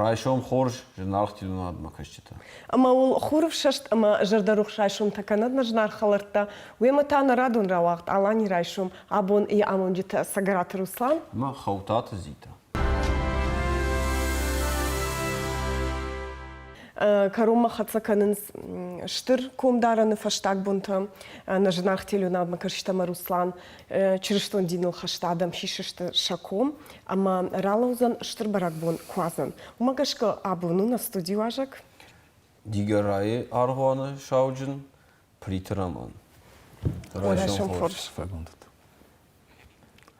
Райсом хорз, зынаргъ телеуынадмӕ кӕсджытӕ. Ӕмӕ уыл хурыфсӕст ӕмӕ зӕрдӕрухс райсомтӕ кӕнӕд нӕ зынаргъ хӕлӕрттӕ. Уемӕ та нӕ радон рауагъд Алани райсом абон йӕ амонджытӕ Цӕгӕраты Руслан ӕмӕ Хӕутаты Зита. Кӕронмӕ хӕццӕ кӕнынц стыр комдарӕны фӕстаг бонтӕ. Нӕ зынаргъ телеуынадмӕ кӕсджытӕ ӕмӕ Руслан чырыстон диныл хӕст адӕм сисысты сӕ ком ӕмӕ ралӕудзӕн стыр бӕрӕгбон Куадзӕн. Уымӕ гӕсгӕ абон у нӕ студийы уазӕг. Дигорайы аргъуаны сауджын Плиты Роман. Райсом хорз.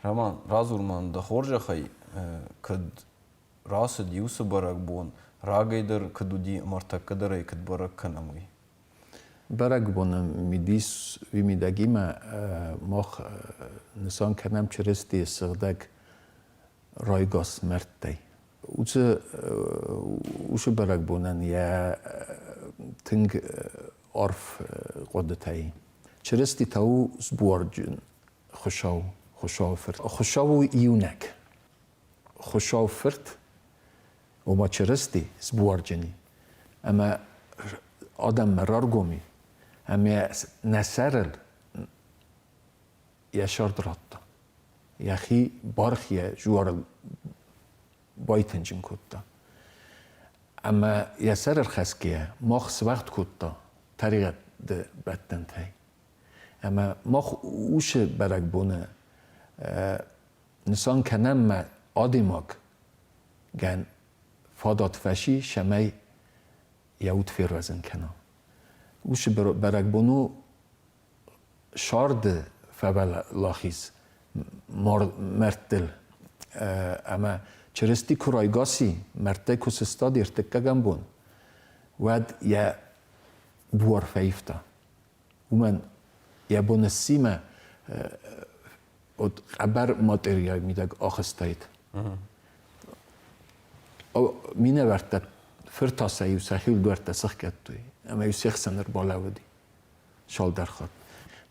Роман, радзур ма дӕ хорзӕхӕй, кӕд рацыд иуцы бӕрӕгбон, рагӕй дӕр куыд уыди ӕмӕ ӕртӕккӕ дӕр ӕй куыд бӕрӕг кӕнӕм, уый? Бӕрӕгбоны мидис уый мидӕгимӕ мах нысан кӕнӕм Чырыстийы сыгъдӕг райгас мӕрдтӕй. Уыцы уыцы бӕрӕгбонӕн йӕ тынг арф хъуыдытӕй. Чырысти та у сбуарджын Хуыцау, Хуыцауы фырт. Хуыцау у иунӕг. Хуыцауы фырт, ома Чырысти, сбуарджын и. Ӕмӕ адӕммӕ раргом и, ӕмӕ нӕ сӕрыл йӕ сӕрд радта. Йӕхи бархийӕ зуарыл байтынджын кодта. Ӕмӕ йӕ сӕр ӕрхӕсгӕйӕ мах свӕгъд кодта тӕригъӕды бӕттӕнтӕй. Ӕмӕ мах уыцы бӕрӕгбоны нысан кӕнӕм мӕ адӕймагӕн фадат фӕци, цӕмӕй йӕ уд фервӕзын кӕна. Уыцы бӕрӕгбон у сӕрды фӕуӕлахиз мӕрдтыл. Ӕмӕ Чырысти куы райгас и, мӕрдтӕй куы сыстади ӕртыккӕгӕм бон, уӕд йӕ буар фӕивта. Уымӕн йӕ бон сси мӕ от хъӕбӕр материал мидӕг ахызтаид. Минӕвӕрттӕ фыртасӕй-иу сӕхиуыл дуӕрттӕ сыхгӕдтой, ӕмӕ-иу се хсӕн ӕрбалӕууыди цалдӕр хатт.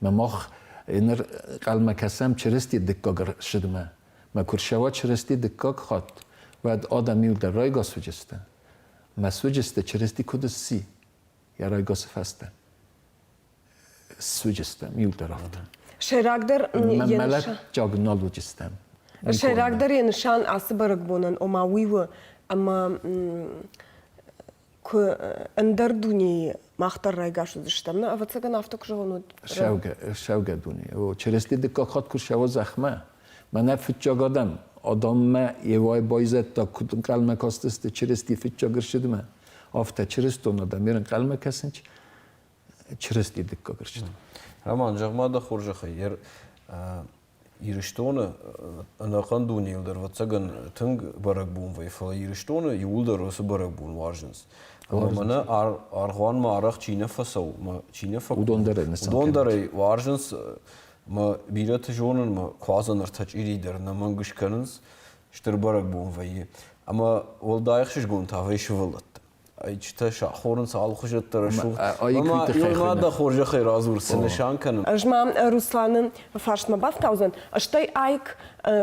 Мӕ мах ныр хъӕлмӕ кӕсӕм Чырысти дыккаг ӕрцыдмӕ. Мӕ куы рцӕуа Чырысти дыккаг хатт, уӕд адӕм иуылдӕр райгас уыдзысты. Мӕ суыдзысты, Чырысти куыд сси, йӕ райгасы фӕстӕ. Суыдзыстӕм иуылдӕр афтӕ. Сӕйрагдӕр Мӕлӕтджаг нал уыдзыстӕм. Сӕйрагдӕр йӕ нысан ацы бӕрӕгбонӕн, ома уый у, ӕмӕ куы ӕндӕр дунейы мах дӕр райгас уыдзыстӕм, нӕ, ӕвӕццӕгӕн, афтӕ куы зӕгъон, уӕд. Сӕугӕ дуне. Чырысти дыккаг хатт куы ссӕуа зӕхмӕ, мӕнӕ фыццаг адӕм, Адаммӕ Евайы байзӕддаг куыд ӕнхъӕлмӕ кастысты Чырысти фыццаг ӕрцыдмӕ, афтӕ чырыстон адӕм ме рӕнхъӕлмӕ кӕсынц Чырысти дыккаг ӕрцыд. Роман, зӕгъ-ма дӕ хорзӕхӕй, Ирыстоны ӕнӕхъӕн дунейыл дӕр, ӕвӕццӕгӕн, тынг бӕрӕгбон вӕййы, фӕлӕ Ирыстоны иууылдӕр уыцы бӕрӕгбон уарзынц. Ӕмӕ мӕнӕ аргъуанмӕ арӕх чи нӕ фӕцӕуы, мӕ чи нӕ фӕкувы, уыдон дӕр ӕй уарзынц. Мӕ бирӕты зонын, мӕ куадзӕн ӕртӕ чъири дӕр ӕнӕмӕнг скӕнынц, стыр бӕрӕгбон вӕййы. Ӕмӕ уӕлдай ӕхсызгон та вӕййы сывӕллӕттӕн. Ӕйчытӕ сахорынц алыхуызӕттӕ рӕсугъд. Ӕмӕ дӕ хорзӕхӕй радзур, цы нысан кӕны? Ӕз ма Русланы фарстмӕ бафтаудзӕн, стӕй айк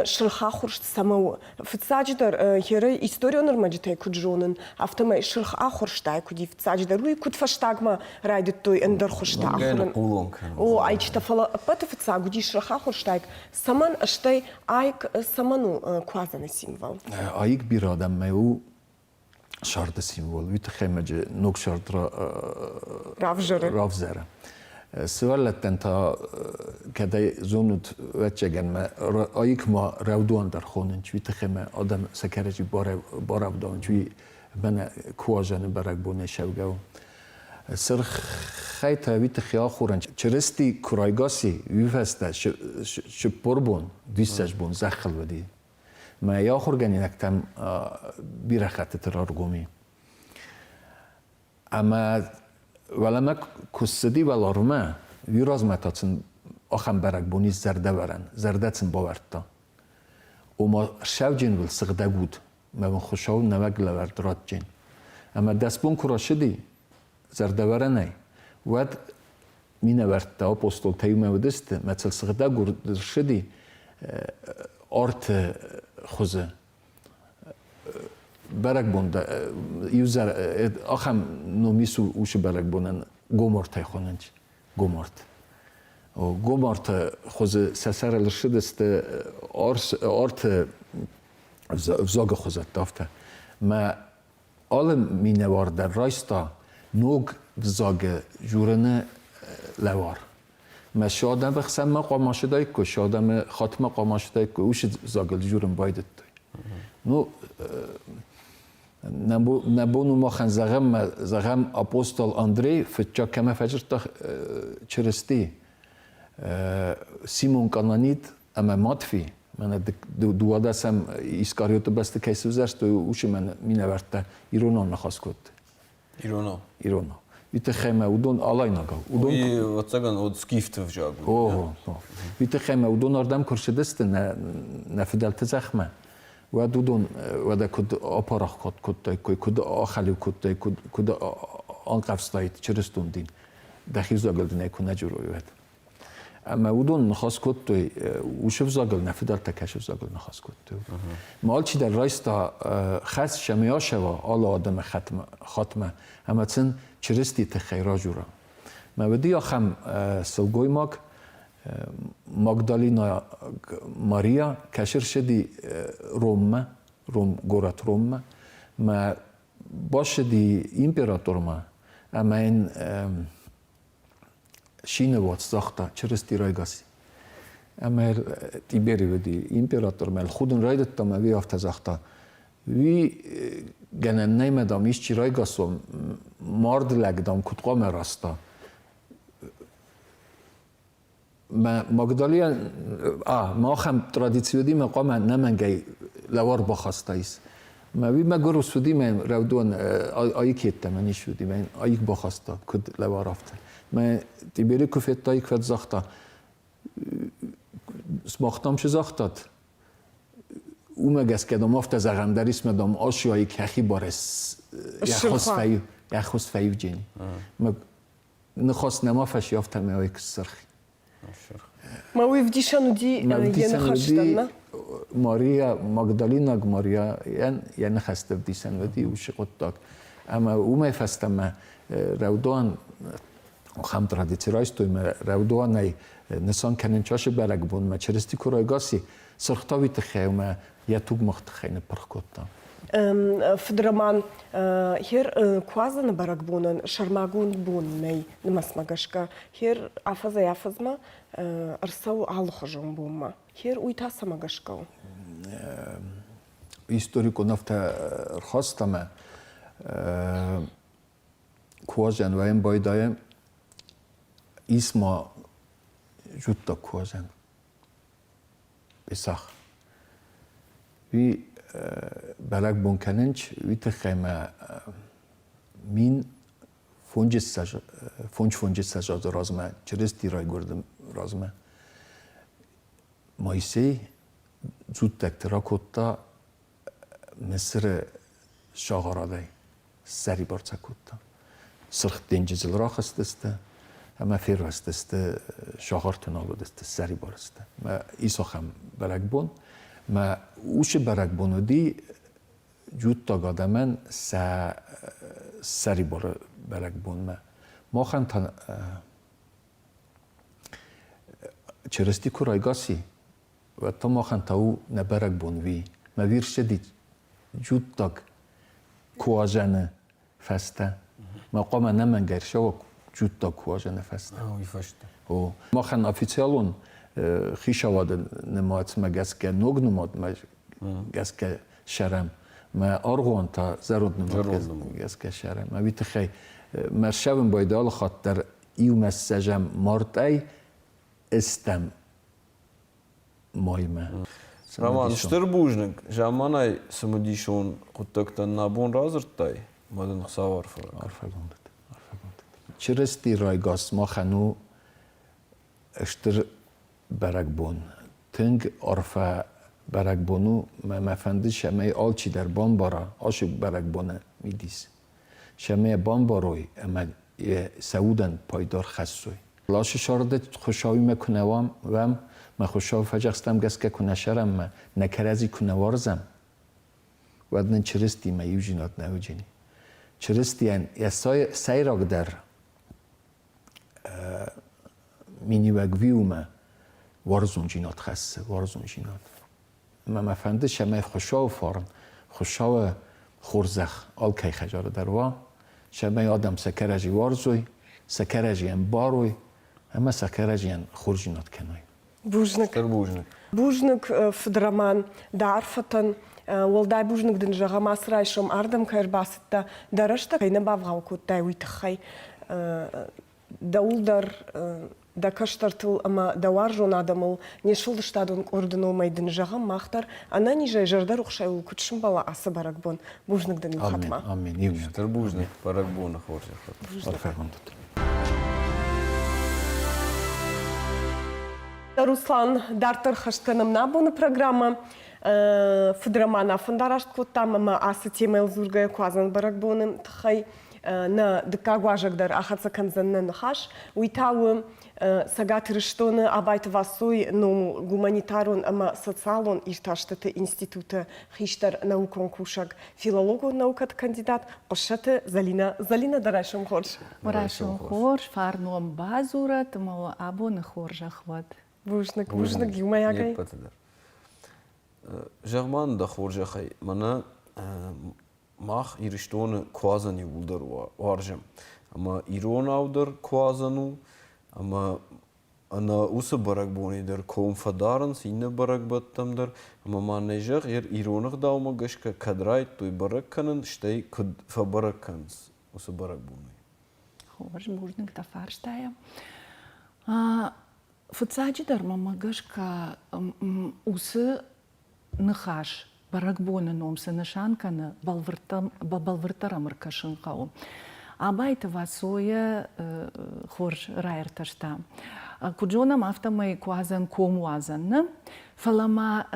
сырх ахуырст цӕмӕ у? Фыццаджыдӕр, херы историон ӕрмӕджытӕй куыд зонын, афтӕмӕй сырх ахуырст айк уыди фыццаджыдӕр. Уый куыд фӕстагмӕ райдыдтой ӕндӕр хуызтӕ ахуырын. О, ӕйчытӕ, фӕлӕ ӕппӕты фыццаг уыди сырх ахуырст айк. Цӕмӕн, стӕй айк цӕмӕн у куадзӕны символ? Айк бирӕ адӕммӕ у сӕрды символ. Уый тыххӕй мӕджы ног сӕрд равзӕры. Равзӕры. Сывӕллӕттӕн та кӕдӕй зонут, ӕвӕццӕгӕн мӕ айк ма рӕвдуан дӕр хонынц, уый тыххӕй мӕ адӕм сӕ кӕрӕдзи барӕвдауынц, уый мӕнӕ куазӕны бӕрӕгбонӕй сӕвгӕ у. Сырхӕй та уый тыххӕй ахорӕн Чырысти куы райгас и, уый фӕстӕ 40 бон, 200 бон зӕххыл уыди. Мӕ ахуыргӕнинӕгтӕм бирӕ хӕттыты раргом и. Ӕмӕ уӕлӕмӕ куы ссыди уӕларвмӕ, уый размӕ та сын ахӕм бӕрӕгбон ис зӕрдӕвӕрӕн, зӕрдӕ сын бавӕрдта. Ома сӕвджын уыл сыгъдӕг уд, мӕ уын Хуыцау нӕуӕг лӕвӕрд ратджын. Ӕмӕ 10 бон куы рацыди зӕрдӕвӕрӕнӕй, уӕд минӕвӕрттӕ апостолтӕ иумӕ уыдысты, мӕ сыл сыгъдӕг ссыди арты хуызы. Бӕрӕгбон иу ахӕм ном ис уыцы бӕрӕгбонӕн Гомортӕй хонынц. Гоморт. Гоморты хуызы сӕ сӕрыл ссыдысты арты взагы хуызӕттӕ афтӕ. Мӕ алы минӕвар дӕр райста ног взагы журыны лӕвар. Мӕ шы адӕмы хсӕнмӕ хъуамӕ ссыдаиккой, шы адӕмы хатмӕ хъуамӕ ссыдаиккой, уыцы взагыл журын байдыдтой. Ну, нӕ бон у махӕн зӕгъӕм, зӕгъӕм, апостол Андрей фыццаг кӕмӕ фӕдзырдта Чырысти, Симон Кананит ӕмӕ Матфи, мӕнӕ дыууадӕсӕм Искариоты бӕсты кӕй сывзӕрстой, уыцы минӕвӕрттӕ иронау ныхас кодтой. Иронау? Иронау. Уый тыххӕй мӕ уыдон алайнагау. Уыдон, Уый, ӕвӕццӕгӕн, уыд скифты взаг. О, уый тыххӕй мӕ уыдон ардӕм куы рцыдысты нӕ, нӕ фыдӕлты зӕхмӕ, уӕд уыдон уӕдӕ куыд апарахат кодтаиккой, куыд ахӕлиу кодтаиккой, куыд анхъӕвзтаид чырыстон дин, дӕхи взагыл дын ӕй куы нӕ дзурой, уӕд. Ӕмӕ уыдон ныхас кодтой, уыцы взагыл, нӕ фыдӕлтӕ кӕцы взагыл ныхас кодтой. Ма алчидӕр райста хӕс Шамиашева алы адӕмы хатмӕ ӕмӕ сын Чырыстийы тыххӕй радзура. Мӕ уыди ахӕм сылгоймаг, Магдалина Мария, кӕцы рцыди Роммӕ, Ром, горӕт Роммӕ, мӕ бацыди императормӕ ӕмӕ йын Шиновод загъта Чырысти райгас. Ӕмӕ Тибери уыди император, мӕ худын райдыдта, мӕ уый афтӕ загъта, уый гӕнӕн нӕй, мӕ дам, исчи райгас уа, мард лӕг, дам, куыд хъуамӕ раста. Мӕ Магдалийӕн, а, махӕн традици уыди, мӕ хъуамӕ нӕмӕнгӕй лӕвар бахастаис. Мӕ уый мӕгуыр ус уыди, мӕ рӕвдуан айк йеддӕмӕ ницы уыди, мӕ айк бахаста, куыд лӕвар афтӕ. Мӕ Тибери куы федта, айк фӕд загъта, сымах дам цы загътат, уымӕ гӕсгӕ дам афтӕ зӕгъӕм дӕр ис, мӕ дам ашы айк хӕхи барӕс йӕ хос фӕивджени. Мӕ ныхас нӕма фӕси, афтӕмӕй айк ссырх. Ма уый ӕвдисӕн уыди йӕ ныхӕстӕн, нӕ? Мария, Магдалинаг Марияйӕн йӕ ныхӕсты ӕвдисӕн уыди уыцы хъуыддаг. Ӕмӕ уымӕй фӕстӕмӕ Рӕвдуан ахӕм традици райстой, мӕ Рӕвдуанӕй нысан кӕнын часы бӕрӕгбонмӕ Чырысти куы райгас и, Сырхтауи тыххӕй ӕмӕ йӕ туг мах тыххӕй ныппырх кодта. Фыдроман хер Куадзӕны бӕрӕгбонӕн сӕрмагонд бон нӕй нымӕцмӕ гӕсгӕ. Хер афӕдзӕй-афӕдзмӕ ӕрцӕуы алыхуызон бонмӕ. Хер уый та цӕмӕ гӕсгӕ у? Историкон афтӕ рхаста мӕ Куадзӕн уайын байдайӕм, ис ма зудта куадзӕн. Песах. Уый бӕрӕгбон кӕнынц, уый тыххӕй мӕ 1055 азы размӕ, Чырысти райгуырды размӕ, Моисей дзуттӕгты ракодта Мысыры сагъӕрадӕй ссӕрибар сӕ кодта. Сырх денджызыл рахызтысты ӕмӕ фервӕзтысты, сагъӕрты нал уыдысты, ссӕрибар сты. Мӕ ис ахӕм бӕрӕгбон. Мӕ уыцы бӕрӕгбон уыди дзуттаг адӕмӕн сӕ ссӕрибары бӕрӕгбонмӕ. Махӕн та Чырысти куы райгас и, уӕд та махӕн та у нӕ бӕрӕгбон уый. Мӕ вирсӕди дзуттаг куазӕны фӕстӕ. Мӕ хъуамӕ нӕмӕнгӕй ӕрцӕуа дзуттаг куазӕны фӕстӕ. Уый фӕстӕ. О. Махӕн официалон хицауады нымӕцмӕ гӕсгӕ, ног нымадмӕ гӕсгӕ сӕрӕм. Мӕ аргъуан та зӕронд нымадмӕ гӕсгӕ сӕрӕм. Уый тыххӕй мӕ ссӕуын байдайы алы хатт дӕр иумӕ ссӕзӕм мартъӕй стӕм маймӕ. Роман, стыр бузныг, заманай цымыдисон хъуыддӕгтӕн нӕ бон радзырдтай, ӕмӕ дын Хуыцау арфӕ Арфӕгонд. Арфӕгонд. Чырысти райгас махӕн у стыр бӕрӕгбон. Тынг арфӕ бӕрӕгбон у, мӕ мӕ фӕнды, цӕмӕй алчидӕр бамбара ацы бӕрӕгбоны мидис. Цӕмӕй бамбарой ӕмӕ йӕ сӕ удӕн пайда рхӕссой. Ласы сӕрды Хуыцауимӕ куы нӕ уӕм, мӕ Хуыцауы фӕдзӕхстӕм гӕсгӕ куы нӕ сӕрӕм, нӕ кӕрӕдзи куы нӕ уарзӕм, уӕд нын Чырыстимӕ иудзинад нӕ уыджени. Чырыстийӕн йӕ сӕйрагдӕр миниуӕг виумӕ уарзондзинад хӕссы, уарзондзинад. Ӕмӕ мӕ фӕнды, цӕмӕй Хуыцауы фарн, Хуыцауы хорзӕх алкӕй хӕдзары дӕр уа, цӕмӕй адӕм сӕ кӕрӕдзи уарзой, сӕ кӕрӕдзи ӕмбарой ӕмӕ сӕ кӕрӕдзийӕн хорздзинад кӕной. Бузныг. Стыр бузныг. Бузныг, фыд Роман, дӕ арфӕтӕн. Уӕлдай бузныг дын зӕгъӕм, ацы райсом ардӕм кӕй ӕрбацыдтӕ, дӕ рӕстӕг кӕй нӕ бавгъау кодтай, уый тыххӕй. Дӕуыл дӕр, дӕ кӕстӕртыл ӕмӕ дӕ уарзон адӕмыл не сфӕлдыстадон къорды номӕй дын зӕгъӕм, мах дӕр ӕнӕнизӕй, зӕрдӕрухсӕй уыл куыд сӕмбӕла ацы бӕрӕгбон. Бузныг дын иу хатт ма. Амин, амин. Стыр бузныг бӕрӕгбоны хорзӕх. Арфӕгонд. Руслан, дарддӕр хӕст кӕнӕм нӕ абоны программӕ. Фыдроман афӕндараст кодтам ӕмӕ ацы темӕйыл дзургӕйӕ куадзӕн бӕрӕгбоны тыххӕй нӕ дыккаг уазӕг дӕр ахӕццӕ кӕндзӕн нӕ ныхас. Уый та у Цӕгат Ирыстоны Абайты Вассойы номыл гуманитарон ӕмӕ социалон иртӕстыты институты хистӕр наукон кусӕг, филологон наукӕты кандидат Хъуыссӕты Зӕлинӕ. Зӕлинӕ, дӕ райсом хорз. Райсом хорз, фарн бадзурӕт ӕмӕ уӕ абоны хорзӕх уӕд. Бузныг, бузныг иумӕйагӕй. Зӕгъ ма нын дӕ хорзӕхӕй, мӕнӕ мах Ирыстоны куадзӕн иууылдӕр уарзӕм. Ӕмӕ иронау дӕр куадзӕн у, ӕмӕ ӕнӕ уыцы бӕрӕгбонӕй дӕр ком фӕдарынц иннӕ бӕрӕгбӕттӕм дӕр. Ӕмӕ ма нӕ зӕгъ, ирон ӕгъдаумӕ гӕсгӕ кӕд райдыдтой бӕрӕг кӕнын, стӕй куыд фӕбӕрӕг кӕнынц уыцы бӕрӕгбонӕй? Хорз, бузныг дӕ фарстайӕ. Фыццаджыдӕр мӕмӕ гӕсгӕ уыцы ныхас бӕрӕгбоны ном цы нысан кӕны, бӕлвырддӕр ӕм ӕркӕсын хъӕуы. Абайты Васойӕ хорз раиртӕста. Куыд зонӕм, афтӕмӕй куадзӕн комуадзӕн нӕ, фӕлӕ ма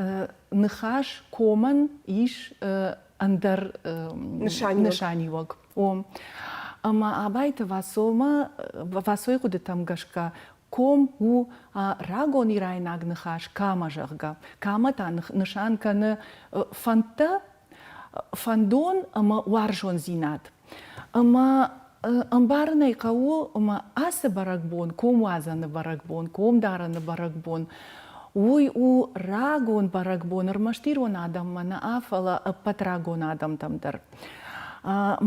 ныхас комӕн ис ӕндӕр нысаниуӕг. О. Ӕмӕ Абайты Васомӕ, Васойы хъуыдытӕм гӕсгӕ, Ком у рагон ирайнаг ныхас кама, зӕгъгӕ. Кама та нысан кӕны фӕндтӕ, фӕндон ӕмӕ уарзондзинад. Ӕмӕ ӕмбарын ӕй хъӕуы, ӕмӕ ацы бӕрӕгбон, комуадзӕны бӕрӕгбон, комдарӕны бӕрӕгбон, уый у рагон бӕрӕгбон ӕрмӕст ирон адӕммӕ нӕ, фӕлӕ ӕппӕт рагон адӕмтӕм дӕр.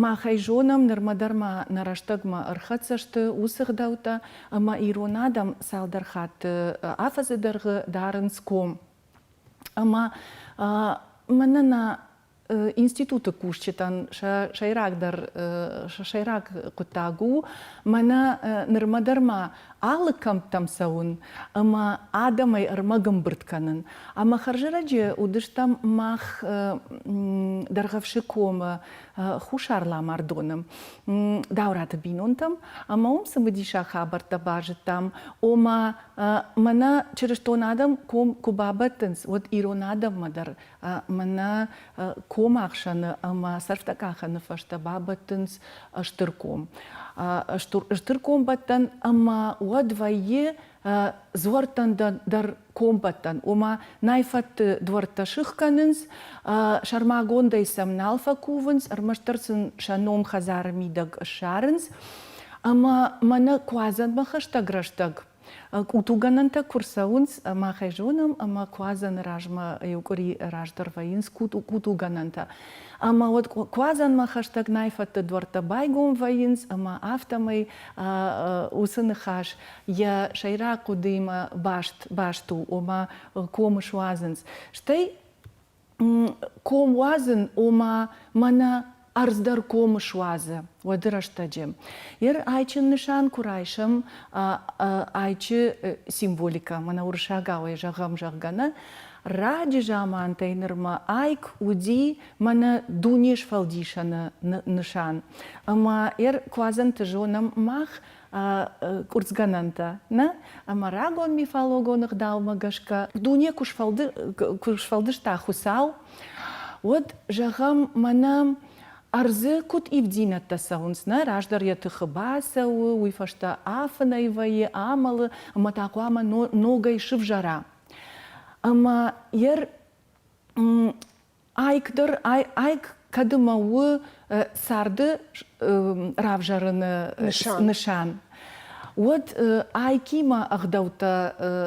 Мах ӕй зонӕм, нырмӕ дӕр ма нӕ рӕстӕгмӕ ӕрхӕццӕ сты уыцы гъдӕуттӕ, ӕмӕ ирон адӕм цалдӕр хатты афӕдзы дӕргъы дарынц ком. Ӕмӕ мӕнӕ нӕ институты кусджытӕн сӕ сӕйрагдӕр сӕ сӕйраг хъуыддаг у мӕнӕ нырмӕ дӕр ма алы кӕмттӕм цӕуын ӕмӕ адӕмӕй ӕрмӕг ӕмбырд кӕнын. Ӕмӕ хӕрзӕрӕджы уыдыстӕм мах Дӕргъӕвсы комы Хуссар Ламардоны Даураты бинонтӕм, ӕмӕ уым цымыдисаг хабӕрттӕ базыдтам, ома мӕнӕ чырыстон адӕм ком куы бабӕттынц, уӕд ирон адӕммӕ дӕр мӕнӕ комахсӕны ӕмӕ сӕрфтӕкъахӕны фӕстӕ бабӕттынц стыр ком. Стыр комбӕттӕн ӕмӕ уӕд вӕййы дзуӕрттӕн дӕр комбӕттӕн, ома найфӕтты дуӕрттӕ сых кӕнынц, сӕрмагондӕй сӕм нал фӕкувынц, ӕрмӕстдӕр сын сӕ ном хӕдзары мидӕг ссарынц. Ӕмӕ мӕнӕ куадзӕнмӕ хӕстӕг рӕстӕг Къутугӕнӕнтӕ куы рцӕуынц, мах ӕй зонӕм, ӕмӕ куадзӕны размӕ иу къуыри раздӕр вӕййынц къутугӕнӕнтӕ. Ӕмӕ уӕд куадзӕнмӕ хӕстӕг найфӕтты дуӕрттӕ байгом вӕййынц, ӕмӕ афтӕмӕй уыцы ныхас йӕ сӕйраг хъуыдыимӕ баст, баст у, ома комы суадзынц. Стӕй ком уадзын, ома мӕнӕ ӕрдз дӕр комы суадзы уӕды рӕстӕджы. Ер айчы нысан куы райсӕм, айчы символикӕ, мӕнӕ уырыссагауӕй зӕгъӕм, зӕгъгӕ нӕ, раджы замантӕй нырмӕ айк уыди мӕнӕ дуне сфӕлдисӕны нысан. Ӕмӕ ер куадзӕнты зонӕм мах къуырцгӕнӕнтӕ, нӕ? Ӕмӕ рагон мифологон ӕгъдаумӕ гӕсгӕ дуне куы сфӕлдыста Хуыцау, уӕд, зӕгъӕм, мӕнӕ ӕрдзы куыд ивддзинӕдтӕ цӕуынц, нӕ? Раздӕр йӕ тыхы бацӕуы, уый фӕстӕ афынӕй вӕййы, амӕлы, ӕмӕ та хъуамӕ ногӕй сывзӕра. Ӕмӕ йӕ. Айк дӕр айк кӕд ӕмӕ у царды равзӕрыны нысан, уӕд айкимӕ ӕгъдӕуттӕ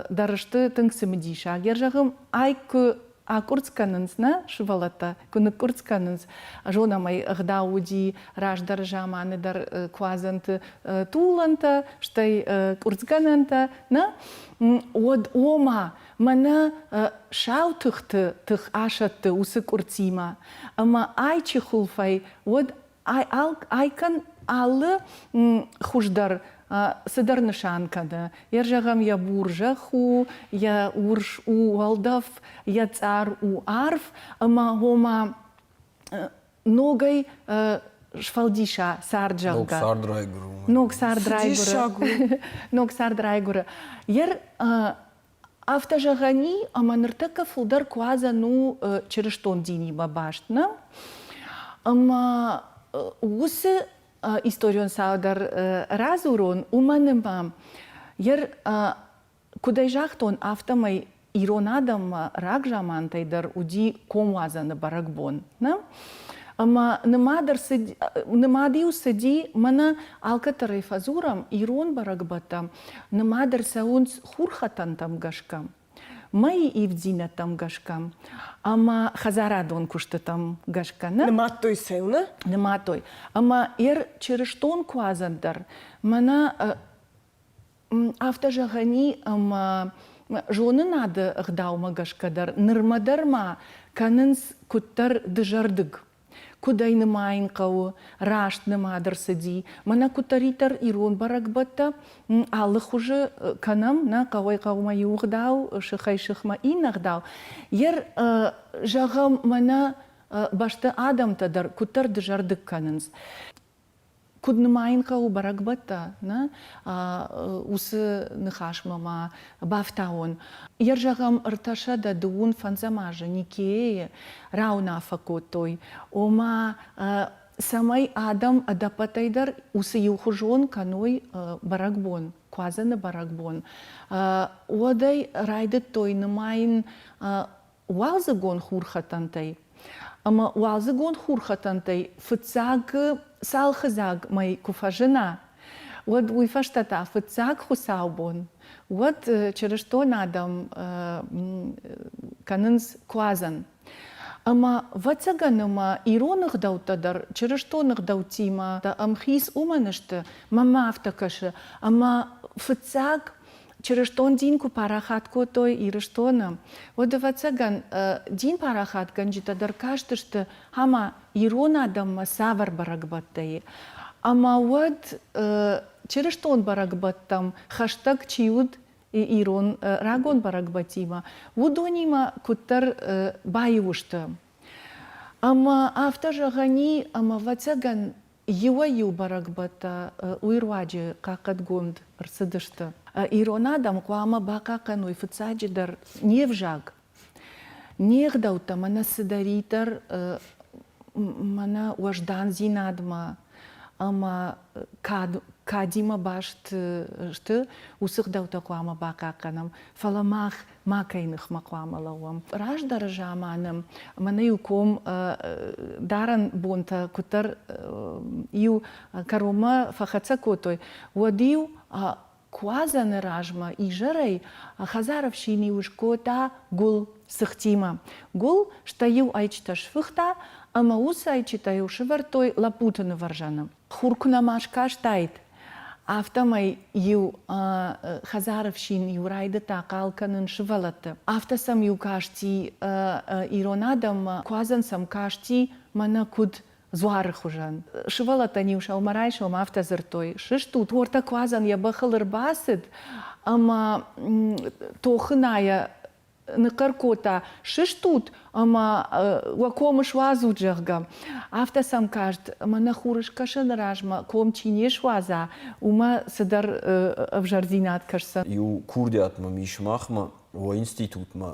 дӕр сты тынг цымыдисаг. Йӕ зӕгъӕм, айк куы акъуырцц кӕнынц нӕ сывӕллӕттӕ, куы ныкъкъуырцц кӕнынц, зонӕм ӕй, ӕгъдау уыди раздӕры заманы дӕр куадзӕнты тулӕнтӕ, стӕй къуырцгӕнӕнтӕ, нӕ? Уӕд ома мӕнӕ сау тыхты тых асӕтты уыцы къуырцимӕ, ӕмӕ айчы хуылфӕй уӕд айкӕн алы хуыздӕр цыдӕр нысан кӕны. Йӕ зӕгъӕм, йӕ бур зӕхх у, йӕ урс у уӕлдӕф, йӕ цъар у арв, ӕмӕ ома ногӕй сфӕлдиса цард, зӕгъгӕ. Ног цард райгуыры. Ног цард райгуыры. Ног цард райгуыры. Йер Афтӕ зӕгъӕн и, ӕмӕ ныртӕккӕ фылдӕр куадзӕн у чырыстон динимӕ баст, нӕ? Ӕмӕ уыцы историон цау дӕр радзурон, уымӕн ӕмӕ йӕ куыд ӕй загътон, афтӕмӕй ирон адӕммӕ рагзамантӕй дӕр уыди комуадзӕны бӕрӕгбон, нӕ? Ӕмӕ нымад ӕрцыд, нымад-иу цыди, мӕнӕ алкӕддӕр ӕй фӕдзурӕм, ирон бӕрӕгбӕттӕ нымад ӕрцӕуынц хурхӕтӕнтӕм гӕсгӕ, мӕйы ивддзинӕдтӕм гӕсгӕ ӕмӕ хӕдзарадон куыстытӕм гӕсгӕ. Нӕ? Нымадтой сӕ, нӕ? Нымадтой. Ӕмӕ ер чырыстон куадзӕн дӕр мӕнӕ афтӕ зӕгъӕн и, ӕмӕ зонынады ӕгъдаумӕ гӕсгӕ дӕр нырмӕ дӕр ма кӕнынц куыддӕр дызӕрдыг. Куыд ӕй нымайын хъӕуы, раст нымад ӕрцыди. Мӕнӕ куыддӕриддӕр ирон бӕрӕгбӕттӕ алы хуызы кӕнӕм, нӕ хъӕуӕй-хъӕумӕ иу ӕгъдау, сыхӕй-сыхмӕ иннӕ ӕгъдау. Ер, зӕгъӕм, мӕнӕ бӕсты адӕмтӕ дӕр куыддӕр дызӕрдыг кӕнынц. Куыд нымайын хъӕуы бӕрӕгбӕттӕ, нӕ уыцы ныхасмӕ ма бафтауон. Йӕ зӕгъӕм, 325 азы Никейы рауынаффӕ кодтой, ома цӕмӕй адӕм ӕдӕппӕтӕй дӕр уыцы иухуызон кӕной бӕрӕгбон, Куадзӕны бӕрӕгбон. Уӕдӕй райдыдтой нымайын уалдзыгон хурхӕтӕнтӕй. Ӕмӕ уалдзыгон хурхӕтӕнтӕй фыццаг цалхыдзаг мӕй куы фӕзына, уӕд уый фӕстӕ та фыццаг хуыцаубон, уӕд чырыстон адӕм кӕнынц куадзӕн. Ӕмӕ ӕвӕццӕгӕн ӕмӕ ирон ӕгъдӕуттӕ дӕр чырыстон ӕгъдӕуттимӕ ӕмхиц уымӕн сты, мӕнмӕ афтӕ кӕсы, ӕмӕ фыццаг Чырыстон дин куы парахат кодтой Ирыстоны, уӕд, ӕвӕццӕгӕн, дин парахатгӕнджытӕ дӕр кастысты, ӕмӕ ирон адӕммӕ цавӕр бӕрӕгбӕттӕ и. Ӕмӕ уӕд чырыстон бӕрӕгбӕттӕм хӕстӕг чи уыд ирон рагон бӕрӕгбӕттимӕ, уыдонимӕ куыддӕр баиу сты. Ӕмӕ афтӕ зӕгъӕн и, ӕмӕ, ӕвӕццӕгӕн, Иуӕй-иу бӕрӕгбӕттӕ уый руаджы хъахъхъӕдгонд ӕрцыдысты. Ирон адӕм хъуамӕ бахъахъхъӕной фыццаджыдӕр не взаг, не гъдӕуттӕ мӕнӕ цыдӕриддӕр мӕнӕ уӕздандзинадмӕ ӕмӕ кад, кадимӕ баст сты, уыцы гъдӕуттӕ хъуамӕ бахъахъхъӕнӕм. Фӕлӕ мах макӕй ныхмӕ хъуамӕ лӕууӕм. Раздӕры заманы мӕнӕ-иу ком дарӕн бонтӕ куыддӕр иу кӕронмӕ фӕхӕццӕ кодтой, уӕд-иу куадзӕны размӕ изӕрӕй хӕдзары ӕфсин-иу скодта гуыл цыхтимӕ. Гуыл, стӕй-иу ӕйчытӕ сфыхта ӕмӕ уыцы ӕйчытӕ-иу сывӕрдтой лӕппуты нывӕрзӕны. Хур куы нӕма скастаид, афтӕмӕй-иу хӕдзары фсин-иу райдыдта хъал кӕнын сывӕллӕтты. Афтӕ сӕм-иу касти ирон адӕммӕ, куадзӕн сӕм касти мӕнӕ куыд дзуары хуызӕн. Сывӕллӕттӕн-иу сӕумӕрайсом афтӕ дзырдтой, сыстут, уӕртӕ куадзӕн йӕ бӕхыл ӕрбацыд ӕмӕ тохынайӕ ныхъхъӕр кодта, сыстут ӕмӕ уӕ ком суадзут, зӕгъгӕ. Афтӕ сӕм каст, ӕмӕ нӕ хурыскӕсӕны размӕ ком чи не суадза, уымӕ цыдӕр ӕвзӕрдзинад кӕсдзӕн. Иу курдиат мӕм ис махмӕ, уӕ институтмӕ.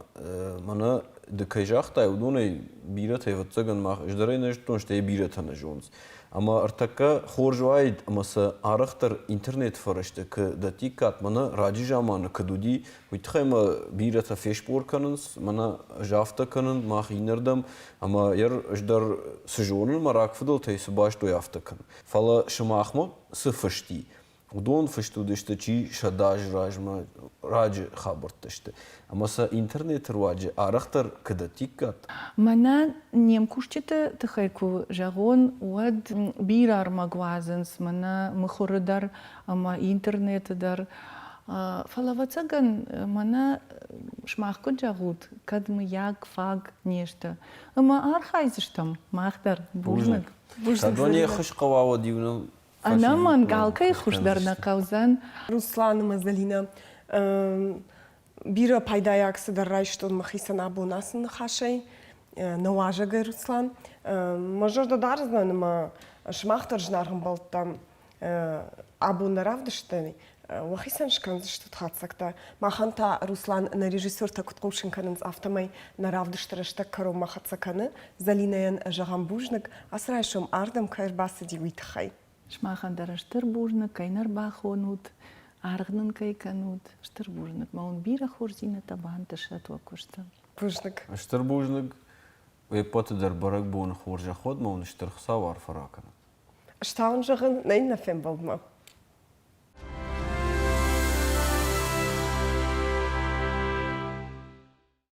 Мӕнӕ ды кӕй загътай, уыдонӕй бирӕтӕ, ӕвӕццӕгӕн, мах ӕз дӕр ӕй нӕ зыдтон, стӕй бирӕтӕ нӕ зонынц. Ӕмӕ ӕртӕккӕ хорз уаид, ӕмӕ сӕ арӕхдӕр интернет фӕрӕзты куы дӕттиккат, мӕнӕ раджы заманы куыд уыди, уый тыххӕй мӕ бирӕтӕ феспор кӕнынц, мӕнӕ ӕз афтӕ кӕнын, мах иннӕрдӕм, ӕмӕ йӕ ӕз дӕр цы зонын, мӕ рагфыдӕлтӕй цы бастой, афтӕ кӕн. Фӕлӕ сымахмӕ цы фыст и, Уыдон фыст уыдысты, чи сӕдӕазы размӕ раджы хабӕрттӕ сты. Ӕмӕ сӕ интернеты руаджы арӕхдӕр куы дӕттиккат. Мӕнӕ не мкусджыты тыххӕй куы зӕгъон, уӕд бирӕ ӕрмӕг уадзынц мӕнӕ мыхуыры дӕр ӕмӕ интернеты дӕр. Фӕлӕ, ӕвӕццӕгӕн, мӕнӕ сымах куыд зӕгъут, кӕд мыййаг фаг не сты. Ӕмӕ архайдзыстӕм мах дӕр. Бузныг. Бузныг. Кӕд уӕ не ххуыс хъӕуа, уӕд-иу ныл Ӕнӕмӕнг алкӕй хуыздӕр нӕ хъӕудзӕн. Руслан ӕмӕ Зӕлинӕ, бирӕ пайдайаг цыдӕр райстон мӕхицӕн абон ацы ныхасӕй. Нӕ уазӕгӕй, Руслан. Мӕ зӕрдӕ дардзынӕн ӕмӕ сымах дӕр зынаргъ ӕмбӕлттӕ абон нӕ равдыстӕй уӕхицӕн скӕндзыстут хатдзӕгтӕ. Махӕн та Руслан нӕ режиссертӕ куыд хъусын кӕнынц, афтӕмӕй нӕ равдысты рӕстӕг кӕронмӕ хӕццӕ кӕны. Зӕлинӕйӕн зӕгъӕм бузныг, ацы райсом ардӕм кӕй ӕрбацыди, уый тыххӕй. Сымахӕн дӕр стыр бузныг, кӕй нӕ рбахонут, аргъ нын кӕй кӕнут. Стыр бузныг. Мӕ уын бирӕ хорздзинӕдтӕ бантысӕт уӕ куысты. Бузныг. Стыр бузныг. Уе ппӕты дӕр бӕрӕгбоны хорзӕх уӕд, мӕ уын стыр Хуыцау арфӕ ракӕнӕд. Ӕз та уын зӕгъын, нӕ иннӕ фембӕлдмӕ.